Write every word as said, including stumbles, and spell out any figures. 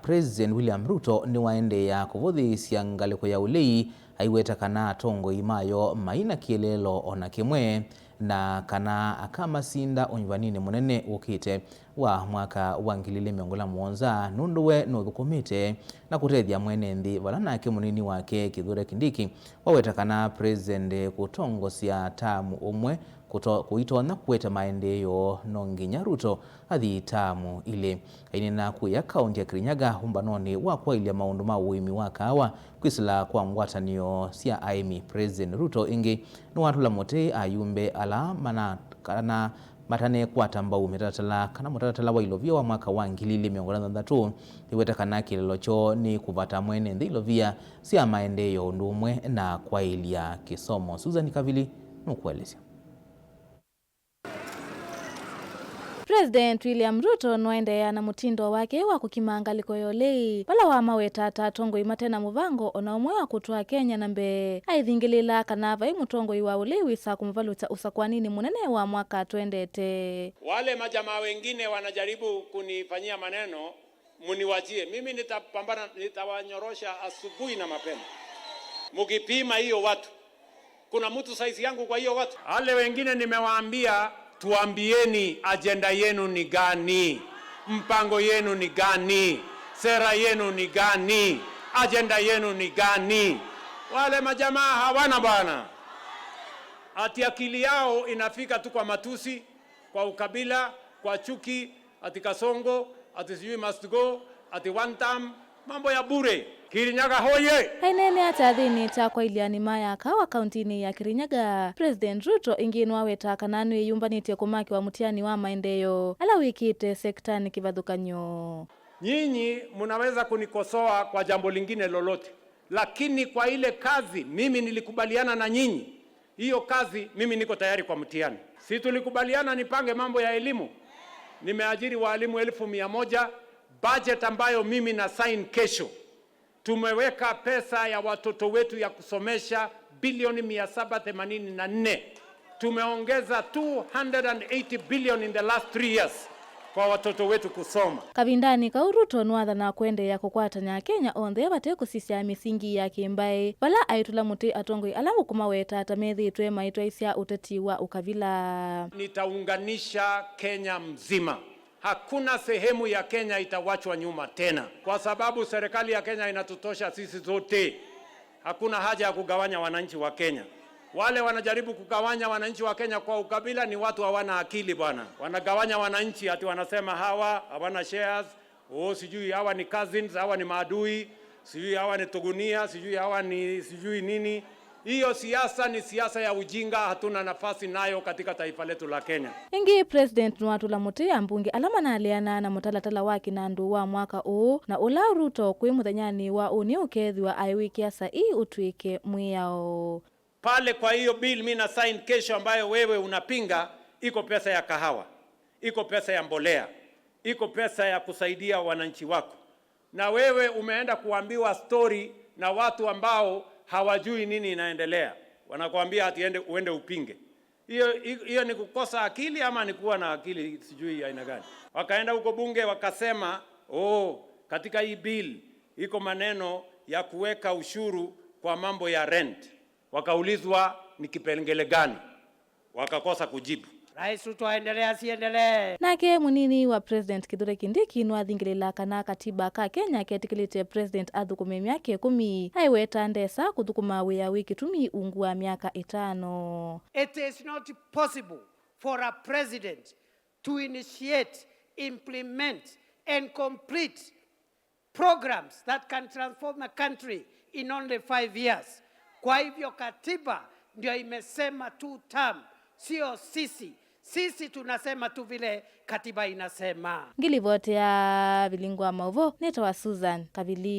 President William Ruto nĩwaendeea kũvũthĩĩsya ngalĩko ya ũlei, aiweta kana atongoi mayo mai na kĩeleelo o na kĩmwe, na kana akamasinda ũnyuvaninĩ mũnene ũkĩte wa mwaka wa ngili ilĩ mĩongo ĩlĩ na mũonza, nũndũ we nũthũkũmĩte na kũtethya mwene nthĩ, vala nake mũnini wake Kithure Kindiki waweta kana President kũtongosya taamu ũmwe kũto-, kũitonya kũete maendeeo, no nginya Ruto athi taamu ilĩ. Aineena kũya kaũntĩ ya Kirinyaga ũmbanonĩ wa kwaĩlya maũndũ ma ũĩmi wa kaawa kwĩsĩla kwa ngwatanĩo sya aĩmi, President Ruto ĩngĩ nĩwatũla mũtĩ ayumbe ala mana-, kana matanekwata mbau mĩtalatala kana mũtalatala wa ilovia wa mwaka wa ngili ilĩ mĩongo ĩlĩ na thanthatũ, nĩweta kana kĩeleelo kyoo nĩ kũvata mwene nthĩ ilovia sya maendeeo ũndũ ũmwe na kwaĩlya kĩsomo. Susan Kavili nũkũelesya. President William Ruto nũendeea na mũtindo wake wa kũkima ngalĩko ya ũlei, vala wamaweta ta atongoi mate na mũvango o na ũmwe wa kũtwaa Kenya na mbee. Aithingĩlĩĩla kana vai mũtongoi wa ũlei wĩsaa kũmũvalũkya ũsakũaninĩ mũnene wa mwaka twendete. Wale majamaa wengine wanajaribu kunifanyia maneno, muniwachie. Mimi nitapambana, nitawanyorosha asubuhi na mapema. Mukipima hiyo watu, kuna mtu size yangu kwa hiyo watu? Wale wengine nimewaambia, tuambieni ajenda yenu ni gani? Mpango yenu ni gani? Sera yenu ni gani? Ajenda yenu ni gani? Wale majamaa hawana bwana. Ati akili yao inafika tu kwa matusi, kwa ukabila, kwa chuki, ati Kasongo, ati sijui must go, ati one term, mambo ya bure. Kirinyaga hoye! Aineenea kyathĩnĩ kya kwaĩlya nĩma ya kawa kaũntĩnĩ ya Kirinyaga, President Ruto ĩngĩ nĩwaweta kana nĩwĩyũmbanĩtye kũmakĩwa mũtiani wa maendeeo ala wĩkĩte sektanĩ kĩvathũkany'o. Nyinyi munaweza kunikosoa kwa jambo lingine lolote, lakini kwa ile kazi mimi nilikubaliana na nyinyi, hiyo kazi mimi niko tayari kwa mtihani. Si tulikubaliana nipange mambo ya elimu? Nimeajiri walimu elfu mia moja, budget ambayo mimi na sign kesho. Tumeweka pesa ya watoto wetu ya kusomesha bilioni mia saba themanini na nne. Tumeongeza two hundred and eighty billion in the last three years kwa watoto wetu kusoma. Kavindanĩ kau, Ruto nĩwathana kũendeea kũkwatany'a Akenya onthe vate kũsisya mĩsingi ya kĩmbaĩ, vala aitũla mũtĩ atongoi ala ũkũmaweta ta methĩĩtwe maitwaĩsya ũteti wa ũkavila. Nitaunganisha Kenya mzima. Hakuna sehemu ya Kenya itawachwa nyuma tena, kwa sababu serikali ya Kenya inatutosha sisi zote. Hakuna haja ya kugawanya wananchi wa Kenya. Wale wanajaribu kugawanya wananchi wa Kenya kwa ukabila ni watu hawana akili bwana. Wanagawanya wananchi ati wanasema hawa hawana shares, oh, sijui hawa ni cousins, hawa ni maadui, sijui hawa ni tugunia, sijui hawa ni sijui nini. Hiyo siasa ni siasa ya ujinga, hatuna nafasi nayo katika taifa letu la Kenya. Ĩngĩ, President nĩwatũla mũtĩ ambunge ala manaleanaa na mũtalatala wa kĩnandũ wa mwaka ũũ, na ũla Ruto kwĩ mũthenyanĩ wa ũnĩ ũkethĩwa aiwĩkĩa saii ũtw'ĩke mwĩao. Pale kwa hiyo bill mi na sign kesho ambayo wewe unapinga, iko pesa ya kahawa, iko pesa ya mbolea, iko pesa ya kusaidia wananchi wako. Na wewe umeenda kuambiwa story na watu ambao hawajui nini inaendelea. Wanakuambia ati ende, uende upinge. Hiyo, hiyo ni kukosa akili ama ni kuwa na akili sijui aina gani? Wakaenda huko bunge wakasema, "Oh, katika hii bill iko maneno ya kuweka ushuru kwa mambo ya rent." Wakaulizwa ni kipengele gani? Wakakosa kujibu. Rais Ruto aendelee asiendelee? Nake mũnini wa President Kithure Kindiki nĩwathingĩlĩĩla kana katiba ka Kenya ketĩkĩlĩtye President athũkũme myaka ĩkũmi. Aiweta ndesa kũthũkũma wĩa wĩ kĩtumi ungu wa myaka ĩtano. It is not possible for a president to initiate, implement and complete programs that can transform a country in only five years. Kwa hivyo katiba ndio imesema two term, sio sisi. Sisi tunasema tu vile katiba inasema. Ngilivoti ya Vilingu wa Maũvoo, nĩtawa Susan Kavili.